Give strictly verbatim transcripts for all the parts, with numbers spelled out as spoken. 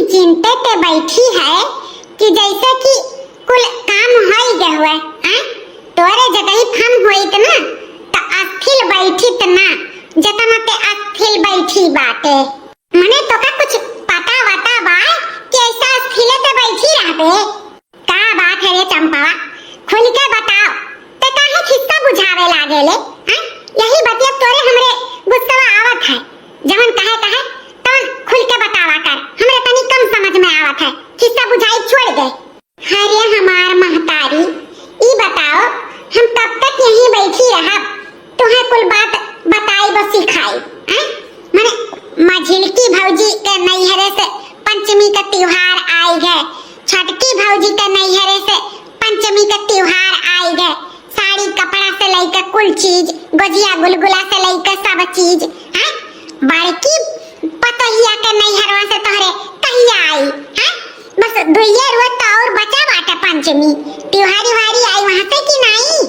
चिंते ते बैठी है कि जैसे कि कुल काम होई गए हुए, हैं? तोरे जगही हम होइत ना, त अस्थिर बैठित ना, जतना ते अस्थिर बैठी बाटे। मने तोका कुछ पता वता बा कि ऐसा अस्थिर ते बैठी रहबे? का बात है रे चंपावा, खुल के बताओ, ते काहे खिस्सा बुझावे लागेले, हैं? यही बतिया तोरे हमरे गुस्सवा आवत है, जवन कहे कहे तवन खुल के बतावा कर, हमरे तनी कम समझ में आवत है, खिस्सा बुझाई छोड़ दे। अरे हमार महतारी, ई बताओ, हम कब तक यहीं बैठी रहब? तुहे कुल बात बताई बस सिखाई, हैं? मने मझिलकी भौजी के नैहरे से पंचमी का त्योहार आई है, छोटकी भौजी के नैहरे से पंचमी का त्योहार आई है, साड़ी कपड़ा से लेके कुल चीज, गोजिया गुलगुला से लेके सब चीज, हैं? बड़की पतोहिया के नैहरवा से तोहरे कहिया आई, हैं? बस दुइये रोज तो और बचा बाटे पंचमी, त्योहारी वारी आई वहां से कि नाई?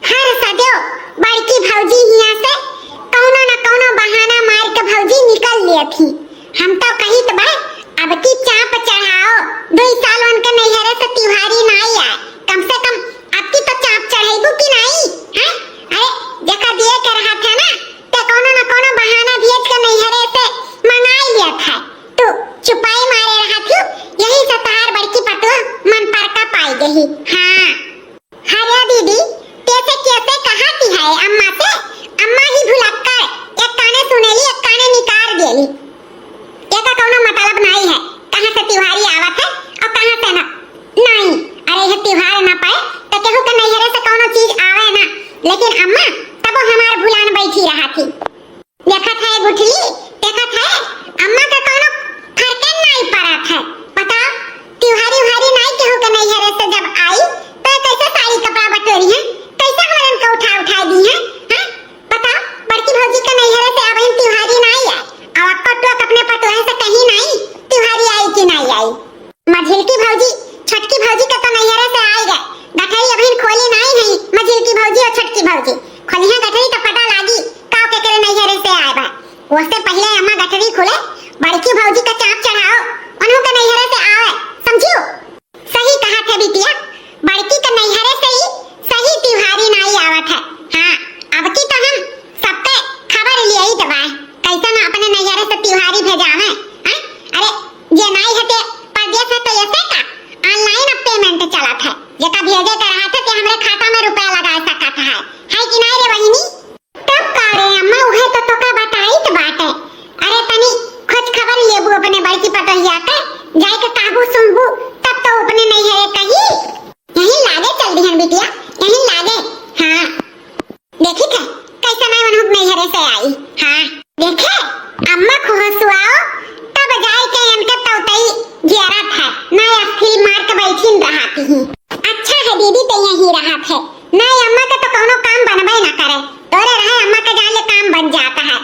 हर सदेव बड़की भौजी हियां से कौनो न कौनो बहाना मार के भौजी निकल लिया थी। हम तो कहित बा, अब की चाप चढ़ाओ, दुई साल उनके नैहरे से तिहारी नाई आए, कम से कम अब की तो चाप चढ़ेबू की नाई, हैं? अरे, जेका दिए के रहा था ना, ते कौनो न कौनो बहाना भेज के नैहरे से मंगाई लिया था। तू चुपाई मारे रहा थी, यही से तहार बड़की पतोह मन पर का पाई गई। हाँ। अरे दीदी, कैसे कैसे कहा की है अम्मा से? अम्मा ही भुलक्कड़, एक काने सुनेली, एक काने निकार देली। एका कौनो मतलब नाई है, कहाँ से तिहारी आवत है और कहाँ से ना। नाई, अरे ये तिहार ना पाए तो केहू के नैहरे से कौनो चीज आवे ना, लेकिन अम्मा तबो हमार भुलान बैठी रहा थी। देखत है गुठली, देखत है, अम्मा के कौनो फर्के नाई पड़त है। बताओ, तिहारी उहारी नाई केहू के नैहरे से जब आई, तो कैसे साड़ी कपड़ा बटोरी है, कैसे हमरन के उठा उठा दी है, हैं? बताओ, बड़की भौजी के नैहरे से अब इन तिहारी नाई आए, अब आपको टोक अपने पतोहे से कहीं नाई, तिहारी आई कि नाई आई। मझिलकी भौजी, छोटकी भौजी के तो नैहरे से आई गए। गठरी अबहिन खोली नाई है, मझिलकी भौजी और छोटकी भौजी। खोलिहे गठरी तो पता लागी, का केकरे नैहरे से आए बा। ओसे पहिले अम्मा गठरी खोले, बड़की भौजी का चाप चढ़ाओ, उन्हों के नैहरे से आवे, समझियो? सही कहा थे बिटिया, बड़की के नैहरे से ही सही तिहारी नाई आवत है। हाँ, अब की तो हम सबके खबर लियाई जबाए, कैसे ना अपने नैहरे से तिहारी भेजावे, हैं? अरे, जे नाई हटे परदेस है तो ऐसे का online अब payment चलत है, जेका भेजे के रहा थे ते हमरे खाता में रुपया लगा सकत है, है कि नाई रे बहिनी? तब का रे अम्मा, उहे तो तोका बताइत बाटे। अरे तनी खोज खबर लेबू अपने बड़की पतोहिया के, जाए के कहबू सुनबू, तब तो अपने नैहरे कही। यहीं लागे चल दिहन बिटिया, यहीं लागे। हाँ। देखी थे, कैसे मैं उन्हों नैहरे से आई। हाँ, देखे, अम्मा खुहसुआओ, तब जाए के इनके तौतई जियरत है, ना अस्थिर मार के बैठिन रहती ही। अच्छा है दीदी, ते यहीं रहत है, ना अम्मा के तो कौनो काम बनबे ना करे, तोरे रहे अम्मा के जान ले काम बन जाता है।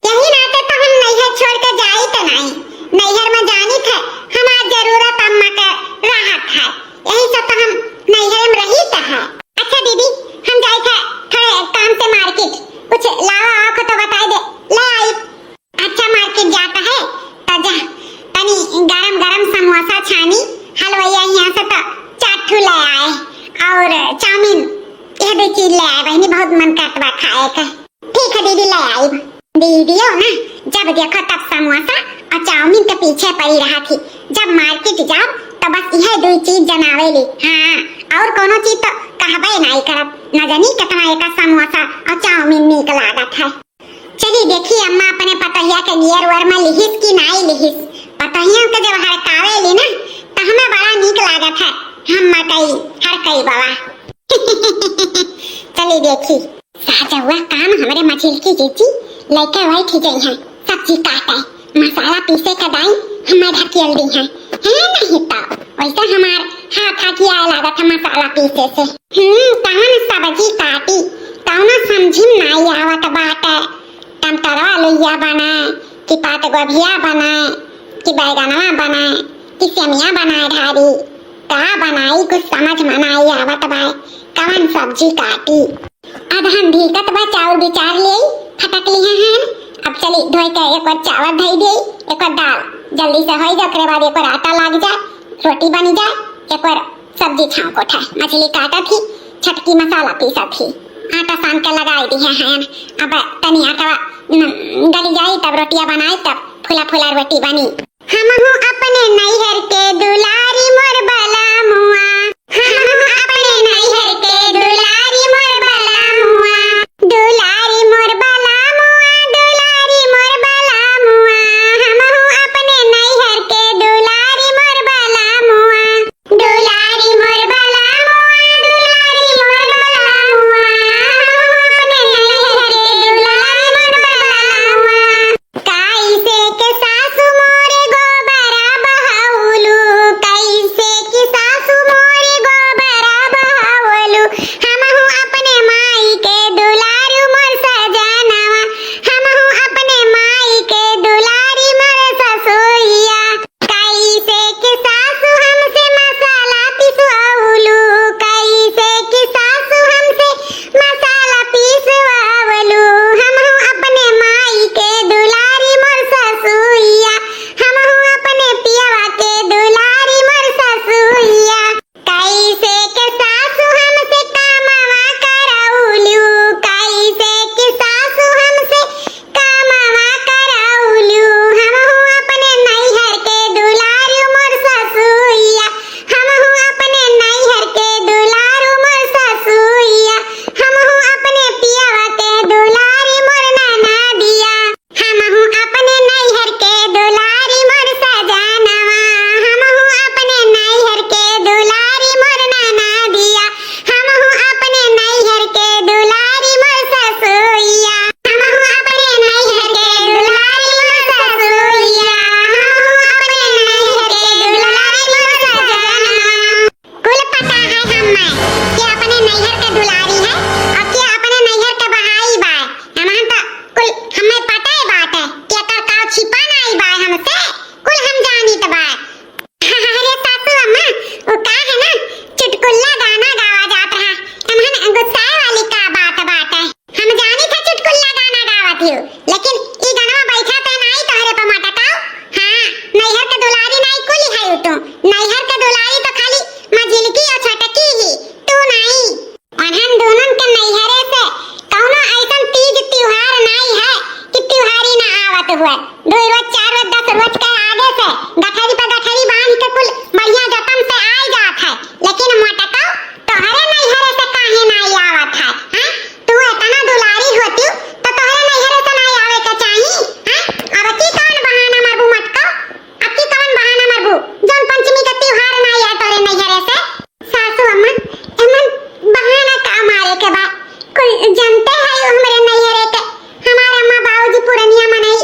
यही नाते तो हम नैहर छोड़ के जाई तो नहीं, नैहर में जानी थे हमार जरूरत अम्मा के रहत है, यही से तो हम नैहर में रही तो है। अच्छा दीदी, हम जाई थे थोड़े काम से market, कुछ लावा आवा को तो बताई दे, ले आई। अच्छा market जाता है तो जा, तनी गरम गरम समोसा छानी, हलवैया यहाँ से तो चार ठू ले आए, और चाउमीन, ये दो चीज ले आए बहनी, बहुत मन करत बा खाए का। ठीक है दीदी, ले आई। दीदियो ना जब देखो तब समोसा और चाउमीन के पीछे पड़ी रहा थी। जब market जाओ तो बस यह दो चीज जनावे ली। हाँ, और कोनो चीज तो कहबे नहीं करब। न जानी कितना एक समोसा और चाउमीन नीक लागत है। चली देखी अम्मा अपने पतोहिया के गियर वर में लिहिस कि नाई लिहिस। पतोहिया के जब हड़कावे ली ना तो हमें बड़ा नीक लागत है। हम मकई हड़कई बाबा। चली देखी। साजवा काम हमरे मझिलकी जीजी लइके बैठ गई हैं। सब्जी काटे, मसाला पीसे का दाई हमें ढकेल दी हैं। है नहीं तो वैसे हमार हाथ हकिया लागत है मसाला पीसे से। हम्म, कौन सब्जी काटी, कौनो समझी में नाई आवत बाटे। टमाटरवा लुइया बनाए, कि पात गोभिया बनाए, कि बैगनवा बनाए, कि सेमिया बनाए ढारी। का बनाई, कुछ समझ में नाई आवत बाय, कवन सब्जी काटी। अब हम भीकत बा चाउर बिचार लेई, फटक लिहे हन, अब चली धोई के एक बार चावल धई देई, एक बार दाल जल्दी से होई जाए, ओकरे बाद एक बार आटा लाग जाए, रोटी बनी जाए, एक बार सब्जी छाँव कोठा, मछली काटत ही, छटकी मसाला पीसत ही, आटा सान के लगाई दिहे हैं। अब तनी आटा, न, गली जाई, तब रोटिया बनाई, तब फुला फुला रोटी बनी। हमहू अपने नैहर के दुलारी मोर बलमुआ, हमहू अपने नैहर के दुलारी मोर बलमुआ, दुलारी मोर बलमुआ, दुलारी मोर बलमुआ, हमहू अपने नैहर के दुलारी मोर बलमुआ, दुलारी मोर बलमुआ, दुलारी मोर बलमुआ, हमहू अपने नैहर के दुलारी मोर बलमुआ। कैसे के सासु मोरे गोबरा बहावलू, कैसे के सासु मोरे गोबरा बहावलू, हमहू अपने माई के दुलारू मोर सजनवा, हमहू अपने माई के दुलारी मोर ससुइया। कैसे के सासु हमसे मसाला पिसवलू, कैसे के सासु हमसे मसाला पीसवावलू, हमहू अपने माई के दुलारी मोर ससुइया, हमहू अपने पियवा के दुलारी मोर ससुइया। कैसे के सासु हमसे कामवा करौलू, कैसे के सासु हमसे कामवा करौलू, हमहू अपने नैहर के दुलारू मोर ससुइया, हमहू अपने नैहर के दुलारू मोर ससुइया, हमहू अपने पियवा के दुलारी मोर ननदिया, हमहू अपने नैहर के दुलारी मोर सजनवा, हमहू अपने नैहर के दुलारी मोर ननदिया, हमहू अपने नैहर के दुलारी मोर ससुइया, हमहू अपने नैहर के दुलारी मोर ससुइया, हमहू अपने नैहर के दुलारी मोर सजनवा। कुल पता है हम्मे कि अपने नैहर के दुलारी है और कि अपने नैहर के बहाई बाय। हमहन तो कुल हम्मे पता ही बात है कि एकर का छिपा नाई बाय हमसे, कुल हम जानित बाय। अरे सासू अम्मा, वो का है ना, चुटकुल्ला गाना गावा जात रहा, हमहन गुस्साए वाली का बात बात है। हम जानी था चुटकुल्ला गाना गावत हियो, लेकिन ई गनवा बैठा ते नाई तोहरे पे मटकाओ। हाँ, नैहर के दुलारी नाई कुली है तू। नैहर के दुलारी तो खाली मझिलकी और छोटकी ही, तू नाई। उन्हन दोनों के नैहरे से कौनो ऐसन तीज त्योहार नाई है कि त्योहारी ना आवत हुए। दो रोज, चार रोज, दस रोज के आगे से गठरी पे गठरी बांध के कुल बढ़िया जतन से आए जात है, लेकिन मटकाओ तोहरे नैहरे से काहे नाई आवत है, हैं? तू एतना दुलारी होती तो तोहरे नैहरे से नाई आवे के चाही, हैं? अब की कौन बहाना मरबू मटकाओ? अब की कौन बहाना मरबू? जौन पंचमी के त्योहार नाई आए तोहरे नैहरे से? सासू अम्मा, एमन बहाना का मारे के बा? कुल जनते है हमरे नैहरे के, हमार अम्मा बाबूजी पुरनिया मनई,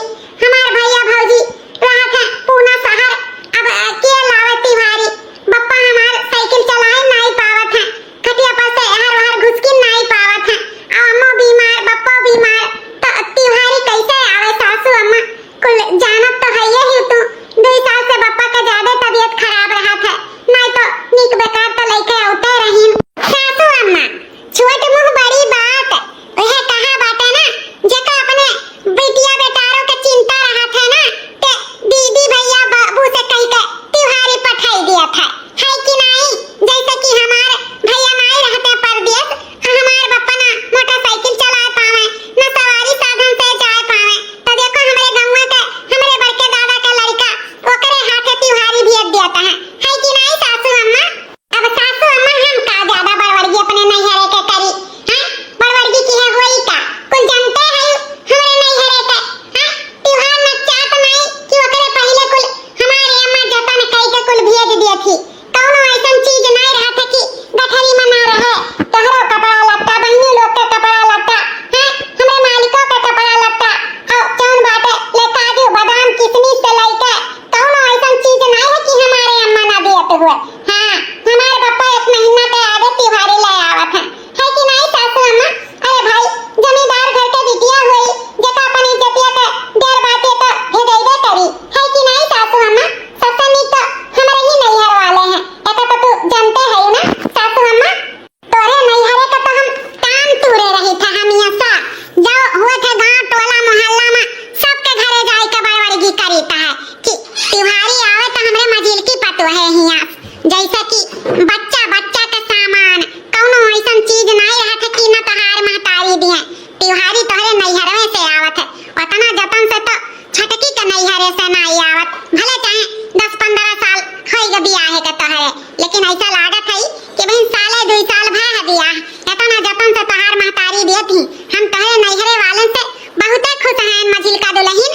हमार भैया भौजी रहत है पूना शहर। अब, अ, के लावे तिवारी? बप्पा हमार साइकिल चलाए नाई पावत है, खटिया पर से एहर ओहर घुसकी नाई पावत है। अब अम्मो बीमार, बप्पो बीमार, तो तिवारी कैसे आवे सासू अम्मा? कुल जानत तो हइये ही तू, दुई साल से बप्पा के ज्यादा तबीयत खराब रहत है, नाई तो नीक बेकार तो लइके आवते रहीन। सासू अम्मा, छोट मुंह बड़ी बात, उहे कहा बाटे ना, जेका अपने बिटिया बेटारो के चिंता रहत है ना, ते दीदी भैया बाबू से कहि के तिवारी पठाई दियत है, है कि नाई? जैसे कि हमार भैया नाई रहते परदेस, आ हमार बप्पा ना मोटरसाइकिल चलाए पावे, ना सवारी साधन से जाए पावे, तो देखो हमरे गौवा के, हमरे बड़के दादा के लड़का, ओकरे हाथे तिवारी भेज दियत है, है कि नाई सासू अम्मा? अब सासू अम्मा हम का ज्यादा बड़वर्गी अपने नैहरे के करी, हैं? बड़वर्गी की है होई का? कुल जनते है हमरे नैहरे के, हैं? तिवार नचात नाई कि ओकरे पहिले कुल हमारे अम्मा जतन कई के कुल भेज दिए थी। कौनो ऐसन चीज नाई रहत है कि गठरी में ना रहे। तोहरो कपड़ा लत्ता, बहिनी लोग के कपड़ा लत्ता, हैं? हमरे मालिको के कपड़ा लत्ता, और जौन बाटे ले काजू, बादाम, किशमिश से लइके कौनो ऐसन चीज नाई है कि हमारे अम्मा ना देत हुए। हाँ, हमारे बप्पा एक महीना के आगे तिवारी ले आवत हैं, है कि नाई सासू अम्मा? अरे भाई, जमींदार घर के बिटिया हुई, जेका अपन इज्जतिया के डर बाटे तो भेजइबे करी, है कि नाई सासू अम्मा? सबसे नीक तो हमरे ही नैहर वाले हैं, एका तो तू जानते है ना सासू अम्मा। तोरे नैहरे का तो हम कान तूरे रही था हमेशा। जब हुए थे गांव टोला मोहल्ला में ऐसा लागत है कि बहिन साले दुई साल भा है बियाह, एतना जतन से तोहार महतारी देत ही। हम तोहरे नैहरे वालन से बहुते खुश हैं मझिलका दुलहिन।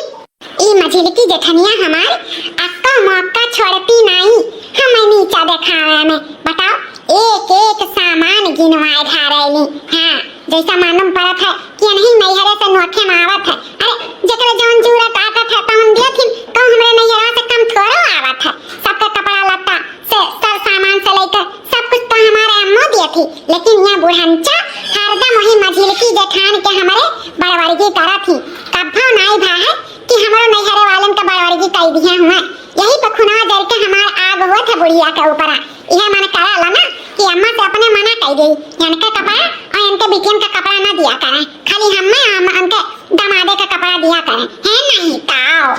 ई मझिलकी जेठनिया हमार अक्का मौका छोड़ती नाई, हमें नीचा देखावे में। बताओ, एक एक सामान गिनवाए धारेली। हाँ, जैसा मालूम पड़त है कि यनही नैहरे से नोखे में आवत है। अरे, जेकरे जौन जरूरत आदत है, तौन देत ही, कहूँ हमरे नैहरा से कम थोड़ो आवत है। सबके कपड़ा लत्ता से सर सामान से लेकर सब कुछ तो हमारे अम्मो दिए थी, लेकिन यह बुढ़ंचा हरदम वही मझिलकी जेठान के हमरे बड़वरगी करत ही। कब्बो नाई भा है कि हमरो नैहरे वालन के बड़वरगी कई दिया हुआ। यही पे खुनवा जर के हमार आग हुआ था बुढ़िया के ऊपर। यह मन करा ला ना कि अम्मा से अपने मना कई गई, इनके कपड़ा और इनके बिटियन का कपड़ा ना दिया करें, खाली हमें हम उनके दामादे का कपड़ा दिया करें, है नहीं ताओ।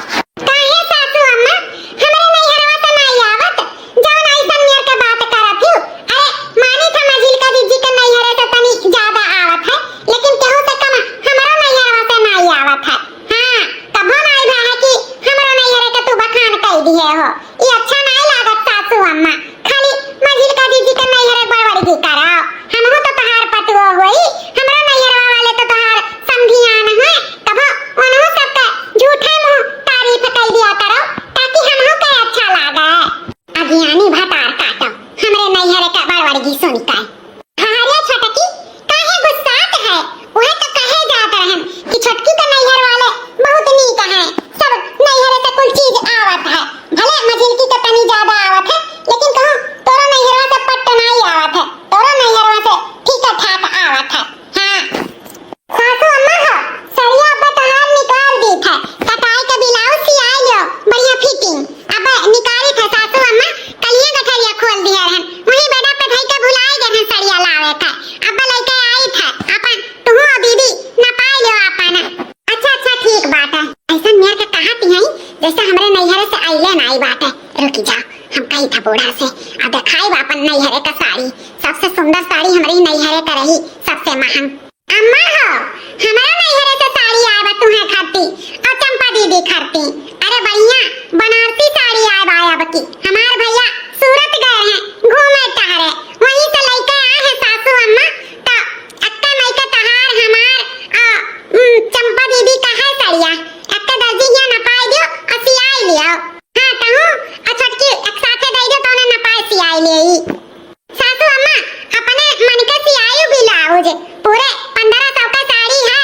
काहे सासू अम्मा, हमरे नैहरवा से नाई आवत, जौन ऐसन नियर के बात करत हूँ। अरे, मानी था मझिलका जीजी के नैहरे से तनी ज्यादा आवत है, लेकिन केहू से कम हमरो नैहरवा से नाई आवत है। हाँ, कभो नाई भा है कि हमरो नैहरे के तू बखान कई दिए हो। ये अच्छा नाई लागत सासू अम्मा, खाली मझिलका जीजी के नैहरे बड़वरगी करो। हमहू तो तोहार पतुओ होई, हमरो नैहरवा वाले तो तोहार समधियान हुए, कभो उनहू सबके झूठे मुंह तारीफ कई दिया करो, ताकि हमहू के अच्छा लागे। अज्ञानी भतार काटो, हमरे नैहरे के बड़वरगी सुन के। हरिया छोटकी, काहे गुस्सात है? वह तो कहे जात रहन कि छोटकी के नैहर वाले बहुत नीक हैं, सब नैहर से कुल चीज आवत है, भले मझिलकी के तनी ज्यादा आवत है, लेकिन कहूँ तोरो नैहरवा से पट्ट नाई आवत है, तोरो नैहरवा से ठीक ठाक आवत है। हाँ। सासू अम्मा हो, सड़िया अब तोहार निकाल दी थे, कटाई के ब्लाउज सियाई लियो, बढ़िया फिटिंग। अब निकाली थे सासू अम्मा, कलिया गठरिया खोल दिया रहन, वही बेडा पे धई के भुलाई गए हैं सड़िया लावे थे। अब लेके आई थे, अपन तुहू और दीदी नपाई लियो अपन। अच्छा, अच्छा, ठीक बात है। ऐसा मेर के कहा ती है, जैसे हमरे नैहरे से आइले ना आई बात है। रुकी जा, हम कही था बूढ़ा से, अब दिखाई बा अपन नैहरे का साड़ी, सबसे सुंदर साड़ी हमरे ही नैहरे का रही, सबसे महंग। अम्मा हो, हमारा नैहरे से साड़ी आए बा तुहे खरती और चंपा दीदी खरती। अरे बढ़िया बनारसी साड़ी आए बा अब की। हमार भैया सूरत गए हैं घूमे टहरे, वहीं से लेके आए हैं सासू अम्मा। तो अक्का माई के तहार हमार आ, उम, चंपा दीदी का है साड़िया, अक्का दर्जी हिया नपाई दियो और सियाई लियो। हाँ, तहूँ और छोटकी एक साथे दे दो, तौने नपाए सियाई ले। सासू अम्मा, अपने मन के सियायु ब्लाउज पूरे पन्द्रह सौ का साड़ी है।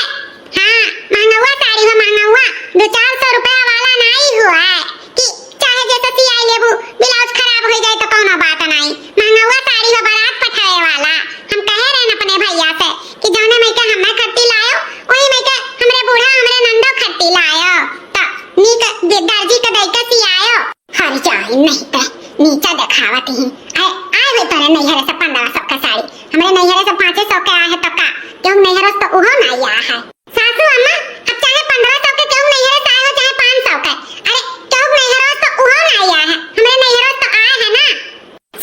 हाँ, महंगवा साड़ी हो, महंगवा, दो चार सौ रुपया वाला नाई हुआ है कि चाहे जैसे सियाई लेबू, ब्लाउज खराब हो जाए तो कौनो बात नाई। महंगवा साड़ी हो, बारात पठाए वाला। हम कहे रहन अपने भैया से कि जौने में के हमें खट्टी लायो, वही में के हमरे बूढ़ा, हमरे नंदो खट्टी लायो। तो नीक दि-, दर्जी के दई के सियायो। हर जाई नहीं ते, नीचा देखावत ही। आए, आए हुए तोरे नैहरे से पन्द्रह सौ का साड़ी, हमरे नैहरे से पाँचे सौ के आए है तो का? क्यों नैहरे से तो उहो ना आया है। सासू अम्मा, अब चाहे पन्द्रह सौ के क्यों नैहरे से आए हो, चाहे पाँच सौ के, अरे क्यों नैहरे से तो उहो ना आया है, हमरे नैहरे से तो आए है ना।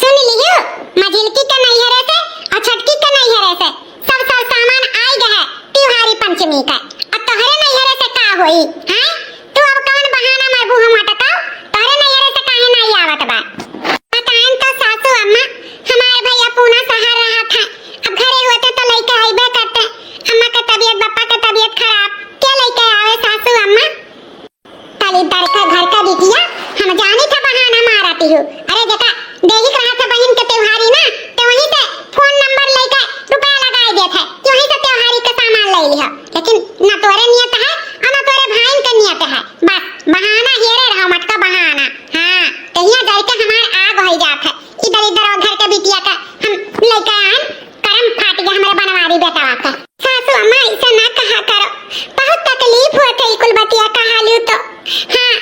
सुन लियो, मझिलकी के नैहरे से और छोटकी के नैहरे से सब सर सामान आई गए है त्योहारी पंचमी का। अब तोहरे नैहरे से का होई, हैं? तू अब कौन बहाना मारबू हम अटकाओ? तोहरे नैहरे से काहे नाई आवत बा? बताएन तो सासू अम्मा, हमार भैया पूना शहर रहा था, अब घरे होते तो लइके अइबे करते। अम्मा के तबीयत, पापा के तबीयत खराब, के लइके आवे सासू अम्मा? ताली दर का घर का बिटिया, हम जानी था बहाना मारती हो। अरे जेका देहिक रहा था बहिन के त्योहारी ना, तो वहीं से फोन नंबर लेके रुपया लगाई देत है कि वहीं से त्योहारी का सामान ले लिहा। लेकिन ना तोरे नियत है और ना तोरे भाईन के नियत है। बस बहाना हेरे रहा, मटका बहाना। हाँ, तो यहाँ डर के हमार आग हो जात है। इधर इधर और घर के बिटिया का हम लेके आन, करम फाट गया हमारे बनवारी बेटवा का। सासू अम्मा, ऐसे ना कहा करो, बहुत तकलीफ होत है, कुल बतिया कहा लू तो। हाँ,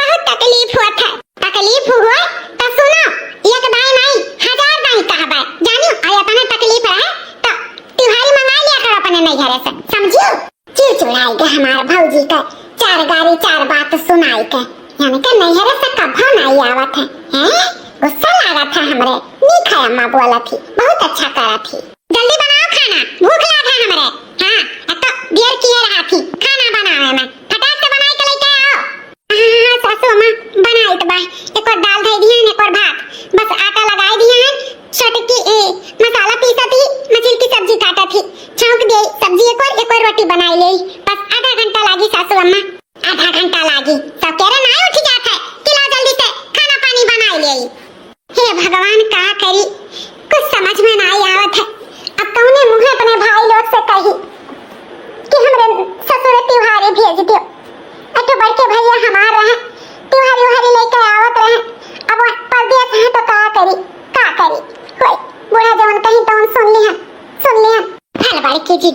बहुत तकलीफ होत है। तकलीफ हुए तो सुनो, एक दाई नहीं, हजार दाई कहबे, जानियो। और इतना तकलीफ रहे तो तिहारी मंगा लिया करो अपने नैहरे से, समझियो। चिड़चिड़ाई के हमार भौजी के चार गारी चार बात सुनाई के, यानी के नैहरे से कभो नहीं आवत है, हैं? गुस्सा लागत है हमरे। नीक है अम्मा बोलत ही, बहुत अच्छा करत ही। जल्दी बनाओ खाना, भूख लाग है हमरे। हाँ, अब तो देर किए रहा थी खाना बनावे में, फटाक से बनाई के लेके आओ। हाँ, हाँ, हाँ, सासू अम्मा, बनाइत बा। एक और दाल धई दिहन, एक और भात। बस आटा लगाई दिहन,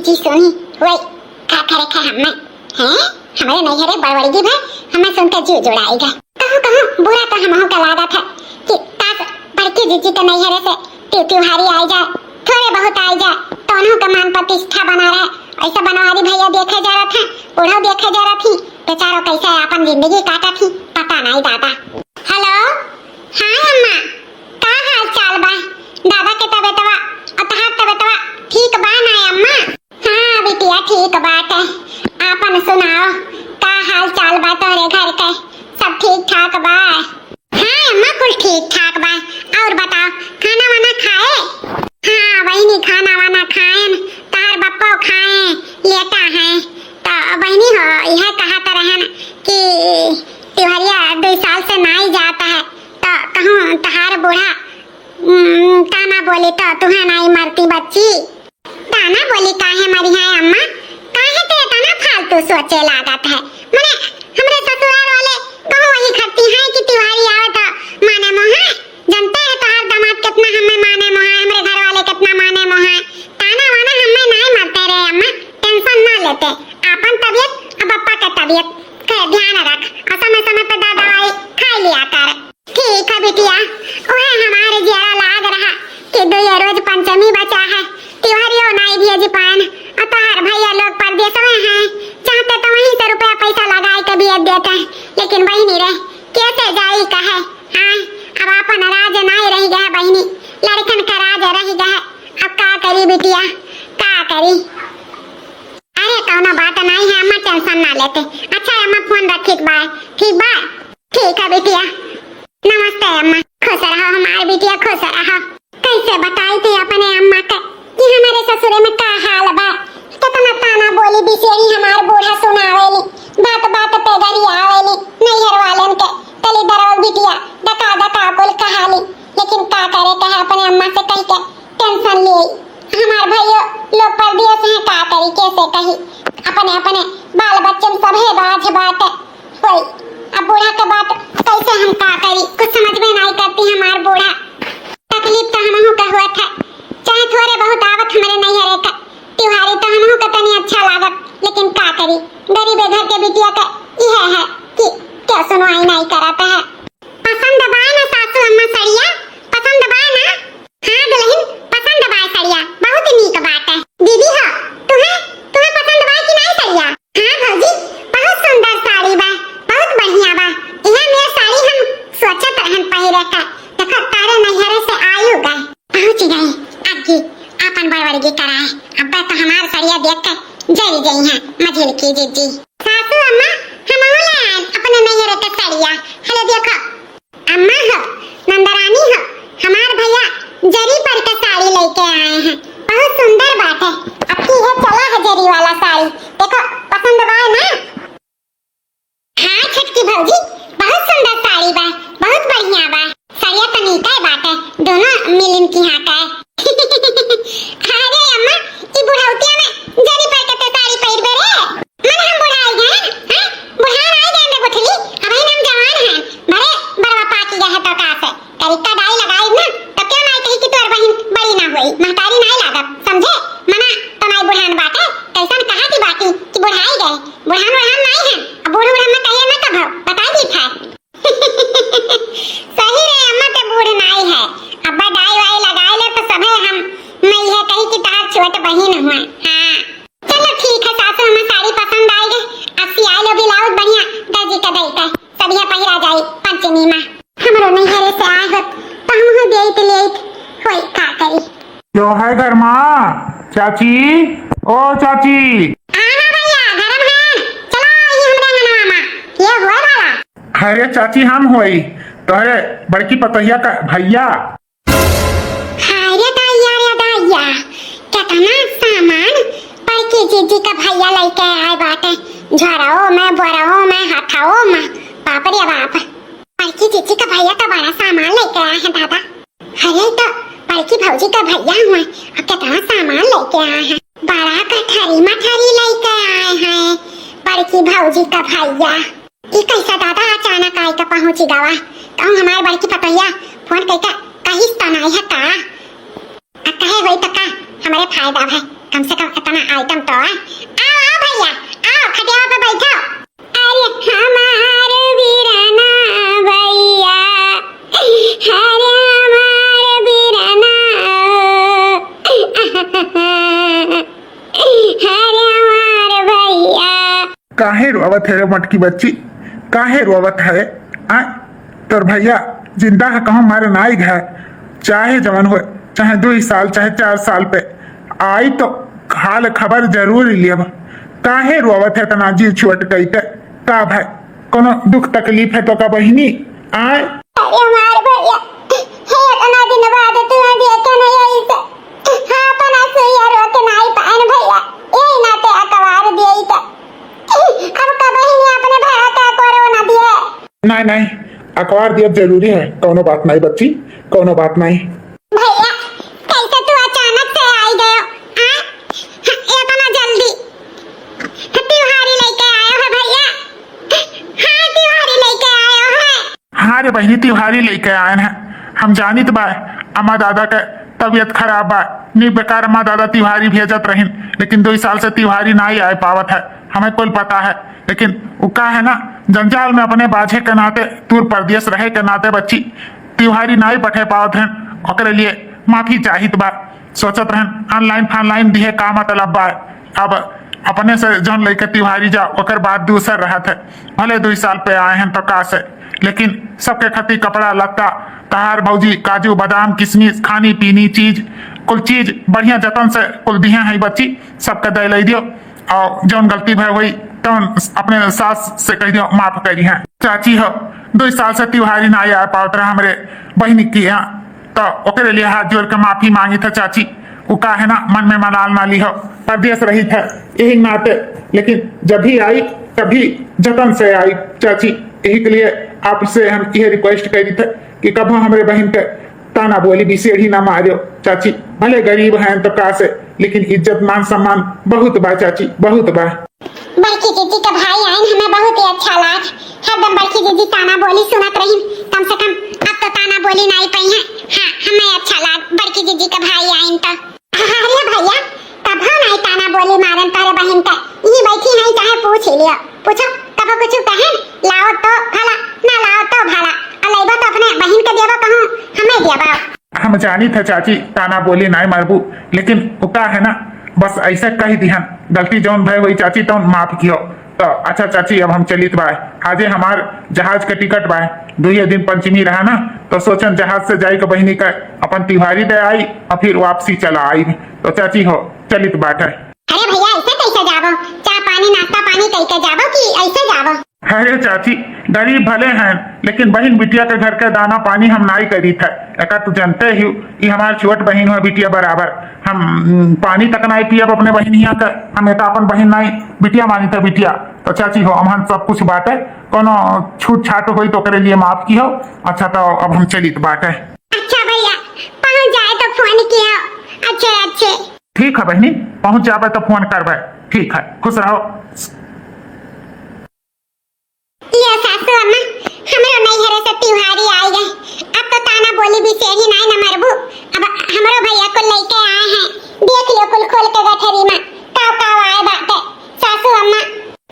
जी सुनी, वही का करे थे हमें, हैं? हमारे नैहरे बड़वड़गी भा हमें सुन के जीव जुड़ाई गए। कहूँ कहूँ बुरा तो हमहू का लागत है कि काश बड़की जीजी के नैहरे से ति-, तिवारी आई जाए, थोड़े बहुत आई जाए, तो उन्हों का मान प्रतिष्ठा बना रहे। ऐसे बनवारी भैया देखे जा रहे थे, बूढ़ो देखे जा रहे थी, बेचारो कैसे अपन जिंदगी काटा थी, पता नहीं दादा। हेलो, हाँ अम्मा, का हाल चाल बा? दादा के तबियतवा और तहार तबियतवा ठीक बा ना अम्मा? हाँ बिटिया, ठीक बाटे। आपन सुनाओ, का हाल चाल बा तोहरे घर के? सब ठीक ठाक बा? हाँ अम्मा, कुल ठीक ठाक बा। और बताओ, खाना वाना खाए? हाँ बहिनी, खाना वाना खाएन, तहार बप्पो खाए, लेटा है। तो बहिनी हो, यह कहत रहन कि तिवरिया दो साल से नाई जात है, तो कहूँ तहार बूढ़ा, हम्म, ताना बोली तो तुहे नाई मरती बच्ची। ताना बोली काहे मरी है अम्मा? काहे ते इतना फालतू सोचे लागत है? मने हमरे ससुराल वाले कहूँ वही खरती हैं कि तिवारी आवे तो माने मोहे। जनते है तोहार दामाद कितना हमें माने मोहे, हमरे घर वाले कितना माने मोहे। ताना वाना हमें नाई मरते रे अम्मा, tension ना लेते। आपन तबियत और बप्पा के तबियत के ध्यान रख और समय समय पे दवाई खा लिया कर। ठीक है बिटिया, ओहे हमारे जियरा लाग रहा कि दुए रोज पंचमी बचा है, तिवरियो नाई भेज पाएन, और तोहार भैया लोग परदेस में हैं, चाहते तो वहीं से रुपया पैसा लगाए के भेज देते हैं, लेकिन बहिनी रे, कैसे जाई कहे, हाँ, अब आपन राज नाई रह गया बहिनी, लड़कन का राज रह गया, अब का करी बिटिया, का करी? अरे कौनो बात नाई है अम्मा, tension ना लेते। अच्छा अम्मा, फोन रखित बा, ठीक बा? ठीक है बिटिया, नमस्ते अम्मा। खुश रहो हमार बिटिया, खुश रहो। कैसे बताई थी अपने अम्मा के कि हमारे ससुरे में का हाल बा, कितना ताना बोली बिसेरी हमार बूढ़ा सुनावेली, बात बात पे गरियावेली, नैहर वालन के तली दरौल बिटिया, डका डका कुल कहाली। लेकिन का करे कहे अपने अम्मा से कह के tension ले। हमार भैया लोग परदेस हैं, का करी, कैसे कही, अपने अपने बाल बच्चन सभे बाझ बाटे। होई, अब बूढ़ा के बात कैसे हम का करी, कुछ समझ में नाई करती हमार बूढ़ा। तकलीफ तो हमहू का हुआ था, चाहे थोड़े बहुत आवत हमरे नैहरे का, तिवारी तो हमहू का तनी अच्छा लागत, लेकिन का करी, गरीबे घर के बिटिया का इहे है कि क्या सुनवाई नाई करत है। पसंद बा ना सासू अम्मा सड़िया, पसंद बा ना? हाँ दुल्हन, पसंद बा सड़िया, बहुत नीक बाटे। दीदी हो, तुहे, तुहे पसंद बा कि नाई सड़िया? हाँ भौजी, बहुत सुंदर साड़ी बा, बहुत बढ़िया बा। इहे मेर साड़ी हम सोचत रहन पहिरे का, देखो तारे नैहरे से आयु गए। पहुँच गए, अब की आपन बड़वड़गी कराए। अब तो हमार सड़िया देख के जरी जइहैं मझिल की जिज्जी। सासू अम्मा, हम ले आए अपने नैहरे के सड़िया। हेलो देखो, अम्मा हो, नंदरानी हो, हमार भैया जरी पर के साड़ी लेके आए हैं, बहुत सुंदर बात है। अब की है चला है जरी वाला साड़ी, देखो पसंद बा ना? हाँ छोटकी भौजी, बहुत सुंदर साड़ी बा, बहुत बढ़िया बा। सड़िया तो नीके बाटे, दोनों मिलिन की हाँ का। अरे अम्मा, ई बुढ़ौतिया में जरी पर के ते साड़ी पहिरबे रे? मन हम बुढ़ाई गए, हैं? बुढ़ान आई गए बे गुठली, अबहिन हम जवान हैं, बड़े बड़वा पाकी गए हैं तो का से। करिका डाई लगाई ना, तो क्यों नाई कही कि तोर बहिन बड़ी ना होई, महतारी नाई लागब, समझे? मना तो नाई बुढ़ान बाटे, कैसन कहा की बाटी कि बुढ़ाई गए, बुढ़ान उढ़ान नाई है, अब बूढ़ उढ़ान में कहिए ना कब हो, बता दी था। सही रे अम्मा, ते बूढ़ नाई है, अब्बा डाई वाई लगाए ले तो सभे हम मैं यह कही कि तार छोट बहिन हुआ। हाँ चलो ठीक है सासू, हमें साड़ी पसंद आई गई, अब सियाई लो ब्लाउज बढ़िया दर्जी के दई के, सड़िया पहिरा जाई पंचमी में। हमरो नैहरे से आए होत तो हमहू देत लेत, होई का करी। जो है घर मा? चाची, ओ चाची। हाँ, हाँ भैया, घर में है। चलो, ये हमरा अंगनवा मा। ये हुआ वाला। अरे चाची, हम होई, तोहरे बड़की पतोहिया का भैया। हाय रे दैया, रे दैया, कितना सामान बड़की जीजी का भैया लेके आए बाटे। झोराओ में, बोराओ में, हाथाओ में। बाप रे बाप, बड़की जीजी का भैया तो बड़ा सामान लेके आए हैं दादा। अरे, तो बड़की भौजी का भैया हुआ, अब कितना सामान लेके आए हैं। बड़ा कठरी मठरी लेके आए हैं बड़की भौजी का भैया। ई कैसा दादा अचानक आए के पहुंची गवा? कहूँ हमारे बड़की पतोहिया फोन करके कहिस त नाई है का? आ कहे होई त का, हमारे फायदा है, कम से कम इतना आइटम तो है। आओ, आओ भैया, आओ, खटियावा पे बैठो। अरे हमार बीरना भैया, अरे हमार बीरना, अरे हमार भैया। काहे रोवत है रे मटकी बच्ची, काहे रोवत है? आ, तोर भैया जिंदा है, कहूँ मर नाई है, चाहे जवन होए, चाहे दुई साल, चाहे चार साल पे आई तो हाल खबर जरूर लियब। काहे रोवत है तना जीव छोट कई के? का भाई, कोनो दुख तकलीफ है तो का बहिनी? आय? अरे हमार भैया, हे इतना दिन बाद तू देखे नहीं आई से। हाँ, अपना सुइया रोक नाई पाएन भैया, यही नाते अकवार दिए तो। अब कबही नहीं अपने भैया का कोरो ना दिए। नहीं, नहीं, अकवार दियब जरूरी है। कौनो बात नहीं बच्ची, कौनो बात नहीं। भैया, कैसे तू अचानक से आई गयो? आ? इतना जल्दी? तिवारी लेके आयो है भैया? हाँ, तिवारी लेके आयो है। हाँ रे बहिनी, तिवारी लेके आए हैं। हम जानित बा, अम्मा दादा के तबीयत खराब बा, नी बेकार अम्मा दादा तिवारी भेजत रहिन, लेकिन दो साल से तिवारी नाई आए पावत है, हमें कुल पता है। लेकिन उ का है ना, जंजाल में अपने बाझे के नाते, दूर परदेस रहे के नाते बच्ची तिवारी नाई पठे पावत हैं, ओकरे लिए माफी चाहित बा। सोचत रहन ऑनलाइन फानलाइन दिहे का मतलब बा। अब अपने से जौन लइके तिवारी जा, ओकर बात दूसर रहत है। भले दुई साल पे आए हैं तो का से, लेकिन सबके खातिर कपड़ा लत्ता, तहार भौजी काजू बादाम किशमिश खानी पीनी चीज, कुल चीज बढ़िया जतन से कुल दिहे हैं बच्ची, सबके दे ले दियो। और जौन गलती भय होई तौन अपने सास से कह दियो, माफ करी हैं। चाची हो, दुई साल से तिवारी ना आ पावत रहा हमरे बहिनी की यहाँ, तो ओकरे लिए हाथ जोड़ के माफी मांगी था चाची। उ का है ना, मन में मलाल ना ली हो, परदेस रही था यही नाते, लेकिन जब भी आई तभी जतन से आई चाची। यही के लिए आपसे हम यह रिक्वेस्ट करी थे कि कभो हमरे बहिन के ताना बोली बिसेड़ी ना मारियो चाची। भले गरीब हैं तो का से, लेकिन इज्जत मान सम्मान बहुत बा चाची, बहुत बा। बड़की जीजी के भाई आइन, हमें बहुत ही अच्छा लाग। हरदम बड़की जीजी ताना बोली सुनत रही, कम से कम अब तो ताना बोली नाई पई है। हाँ, हमें अच्छा लाग बड़की जीजी के भाई आइन तो। अरे भैया, कभो नाई ताना बोली मारन तोरे बहिन के। यही बैठी है, चाहे पूछ ही लियो, पूछो, कभो कुछ कहन, लाओ तो भला, ना लाओ तो भला, और लेबो तो अपने बहिन के देबो, कहूँ हमें देबो। हम जानी थे चाची, ताना बोली नाई मारबू, लेकिन उ का है ना, बस ऐसे कह दिहन, गलती जौन भय हुई चाची, तौन माफ कियो। तो अच्छा चाची, अब हम चलित बाय, आजे हमार जहाज के टिकट बाय, दुइये दिन पंचमी रहा ना, तो सोचन जहाज से जाई के बहिनी का अपन तिवारी दे आई और फिर वापसी चला आई। तो चाची हो, चलित बाटे। अरे भैया, ऐसे कैसे जाबो? चाय पानी, नाश्ता पानी कई के जाबो कि ऐसे जाबो? अरे चाची, गरीब भले हैं, लेकिन बहिन बिटिया के घर के दाना पानी हम नाई करी थे। एका तू जानते ही, ई हमार छोट बहिन हो, बिटिया बराबर। हम, उम, पानी तक नाई पियब अपने बहिन हिया के। हम एका अपन बहिन नाई, बिटिया मानी थे बिटिया। तो चाची हो, हमहन सब कुछ बाटे, कोनो छूट छाट होई तो ओकरे लिए माफ किहो। अच्छा, तो अब हम चलित बाटे। अच्छा भैया, पहुँच जाए तो फोन किहो। अच्छे, अच्छे। ठीक है बहिनी, पहुँच जाबे तो फोन करबे। ठीक है, खुश रहो। ये सासू अम्मा, हमरो नैहरे से तिवारी आई गए। अब तो ताना बोली बिसेड़ी नाई न मरबू। अब हमरो भैया को लेके आए हैं, देख लियो कुल खोल के गठरी में काव काव आए बाटे। सासू अम्मा,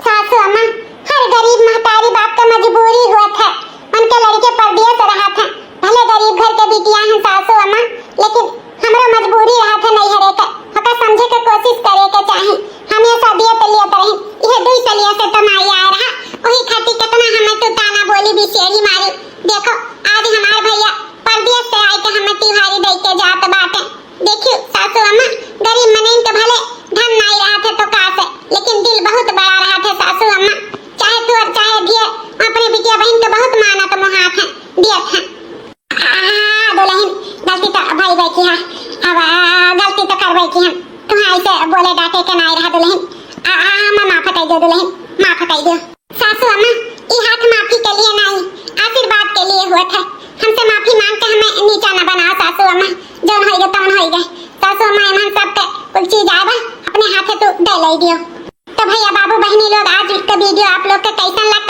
सासू अम्मा, हर गरीब महतारी बाप के मजबूरी होत है, उनके लड़के परदेस रहत हैं, भले गरीब घर के बिटिया हैं सासू अम्मा, लेकिन हमरो मजबूरी रहत है नैहरे के, ओका समझे के कोशिश करे के चाही। हमेशा दियत लियत रही, इहे दुई सलिया से तो नाई आए रहा, वही खातिर कितना हमें तू ताना बोली बिसेड़ी मारी। देखो, आज हमार भैया परदेस से आए के हमें तिवारी दे के जात बाटे। देखियो सासू अम्मा, गरीब मनइन के भले धन नाई रहत है तो का से, लेकिन दिल बहुत बड़ा रहत है सासू अम्मा। चाहे तू और चाहे ढेर, अपने बिटिया बहिन के बहुत मानत मोहात है, दियत है। आ, दुलहिन, गलती तो भई बा कि हाँ, अब, आ, गलती तो करबे कि हम। तुहाँ ऐसे बोले डांटे के नाई रहा दुलहिन। आ, आ, हम माफ कई दो दुलहिन, माफ कई दो। सासू अम्मा, ई हाथ माफी के लिए नाई, आशीर्वाद के लिए हुआ था। हमसे माफी मांग के हमें नीचा न बनाओ सासू अम्मा, जौन होई गए तौन होई गए। सासू अम्मा, हम सब के कुल चीज आए बा, अपने हाथे तू दे ले दियो। तो भैया बाबू बहिनी लोग, आज के वीडियो आप लोग के कैसन लगा?